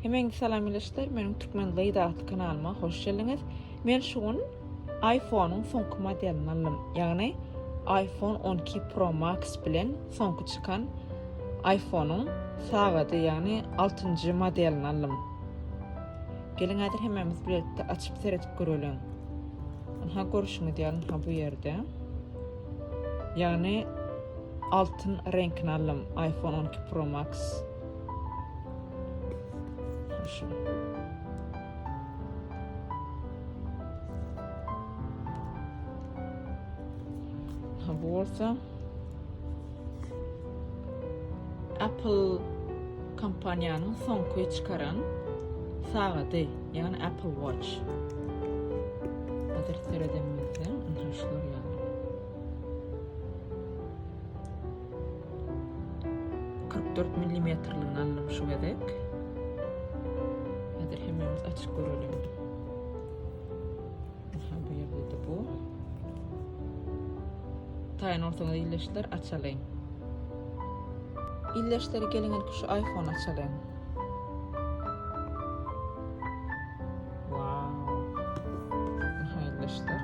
Hemeňize salam ildeşler, meniň Türkmen Lady atly kanalyma hoş geldiňiz. Men şu gün iPhone-yň soňky modelini aldym. Ýagny iPhone 12 Pro Max bilen soňky çykan iPhone-yň sagady, ýagny 6-njy modelini aldym. Geliň häzir hemmämiz bilelikde açyp seredip göreliň. Ynha görşüňiz ýaly ynha bu ýerde. Ýagny altyn reňkini aldym iPhone 12 Pro Max. Şu. Ha bu bolsa Apple kompaniýanyň soňky çykaran sagady, ýagny Apple Watch. Häzir seredenimizde, ynha şular ýaly. 44 millimetrligini aldym şu gezek. Häzir hemmämiz açyp göreliň. Aha, bu ýerde-de bu. Taýyn bolsaňyz illeşler açalyň. Illeşler geliň ilki şu iPhone açalyň. Wow. Aha illeşler.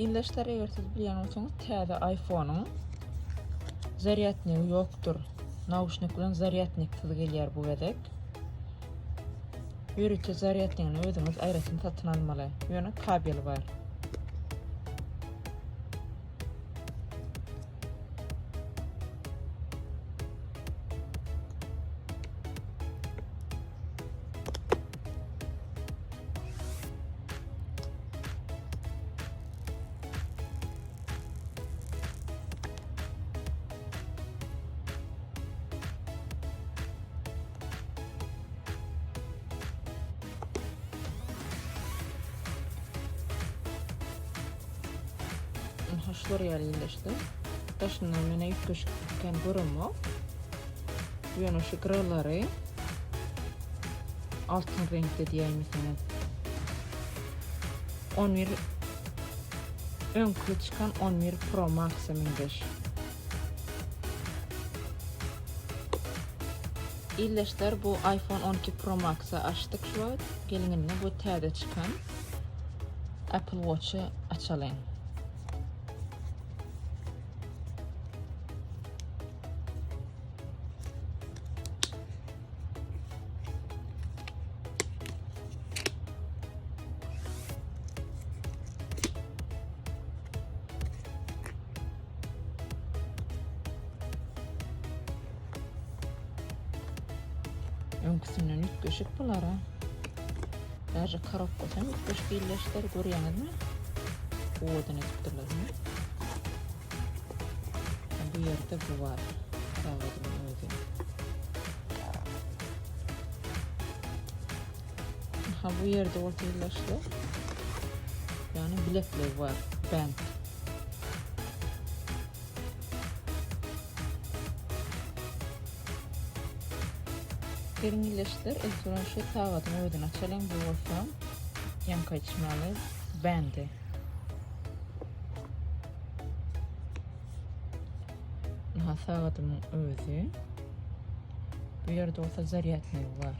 Ildeşler eger siz bilýän bolsaňyz täze iPhone-yň zarýadnigi ýokdur. Nauşnik bilen zarýadniksiz gelýär bu gezek. Ýörite zarýadnigini özüňiz aýratyn satyn almaly. Ýöne kabeli bar. Şular ýaly ýerleşdi. Daşyndan mene üýtgeşik kän göremok. Ýöne şu gyralary altyn reňkde diýäýmeseňiz. 11 öňki çykan 11 Pro Max-a meňzeş. Ildeşler bu iPhone 12 Pro Max-a açdyk şu wagt. Geliň indi bu täze çykan Apple Watch-y açalyň. Öňküsinden üýtgeşik bulara. Daže korobkasy hem üýtgeşik illeşdir, görýäňizmi? Owadan edipdirler. Bu ýerde bu bar. Sagadyň özi. Ha bu ýerde bolsa illeşdir. Ýagny bilekler bar, band. Geliň illeşler, ilki bilen şu sagadyň özüni açalyň, bu bolsa ýaňky aýdyşym ýaly bendi. Aha sagadymyň özi. Bu ýerde bolsa zarýadnigi bar.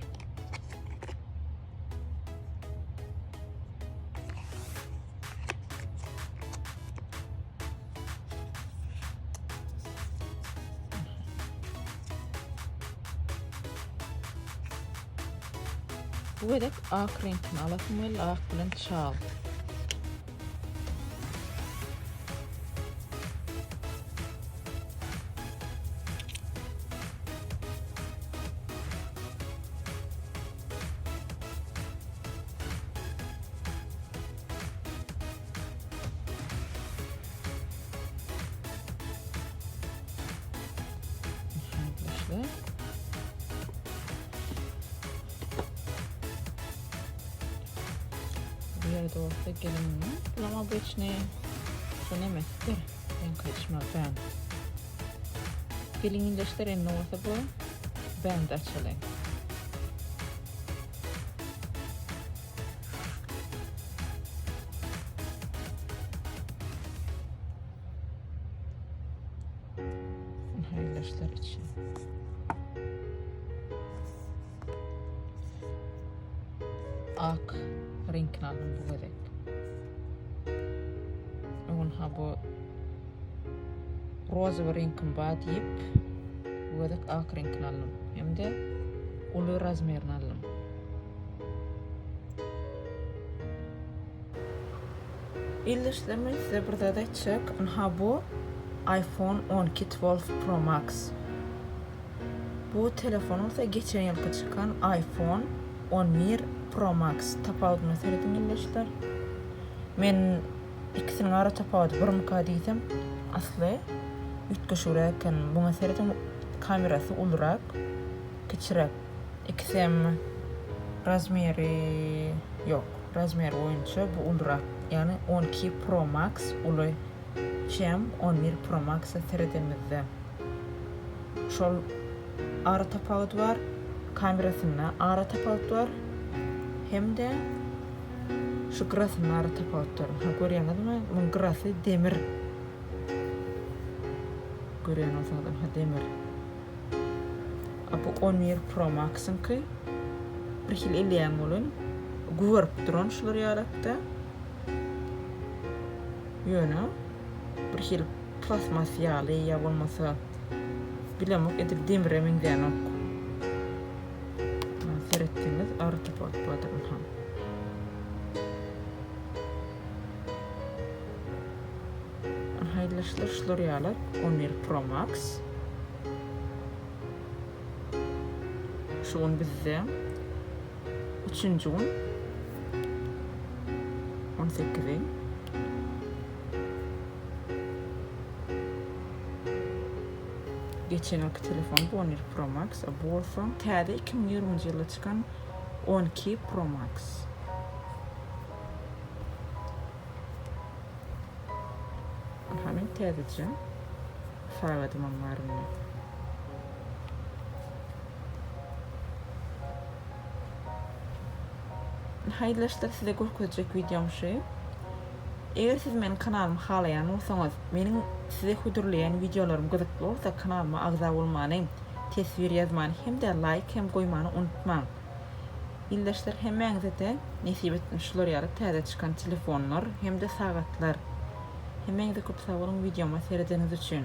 Bu gezek ak reňkini alasym geldi, ak bilen çal. Arkadaşlar. ýerde bolsa geliň indi. Bulam obyçny şu nemesidir. Reňk içme band. Geliň ildeşler indi bolsa bu band açalyň. Haýyrlaşlar içi. Ak reňkini aldym bu gezek. Öňün ha bu rozowy reňkim bar diýip bu gezek ak reňkini aldym. Hem-de uly razmerini aldym. Ildeşler men size bir zat aýtjak. Ynha bu iPhone 12 12 Pro Max. Bu telefon bolsa geçen ýylky çykan iPhone 11 Pro Max. Tapawudyna serediň ildeşler. Men ikisiniň ara tapawudy birmika diýsem, asly üýtgeşigräk eken. Muňa serediň kamerasy ulurak, kiçiräk. Ikisem razmeri ýok. Razmer boýunça bu ulurak. Ýagny 12 Pro Max uly çem 11 Pro Max-a seredenimizde. Şol ara tapawut bar. Kamerasynda ara tapawut bar. Hem-de şu gyrasynda ara tapawut bar. Ha görýäňizmi? Muň gyrasy demir. Görýän bolsaňyz, ha demir. A bu 11 Pro Max-yňky. Bir hili elleýän bolun. Güberip duran şular ýalakda. Ýöne bir hili plastmas ýaly ýa bolmasa bilemok edil demire meňzänok. Seretseňiz ara tapawut bardyr ynha. Haýyrlaşlar şular ýaly 11 Pro Max. Şu gün bizde üçünji gün 18-i. Geçen ýylky telefon bu 11 Pro Max, a bu bolsa täze 2020-nji ýylda çykan 12 Pro Max. Aha men täzeje sagadymam bar indi. Haýyrlaşlar size görkezjek wideom şu. Eger siz meniň kanalymy halaýan bolsaňyz, meniň size hödürleýän wideolarym gyzykly bolsa kanalyma agza bolmany, teswir ýazmany hem-de laýk hem goýmany unutmaň. Ildeşler hemmäňizede nesip etsin şular ýaly täze çykan telefonlar hem-de sagatlar. Hemmäňize köp sag boluň wideoma seredeniňiz üçin.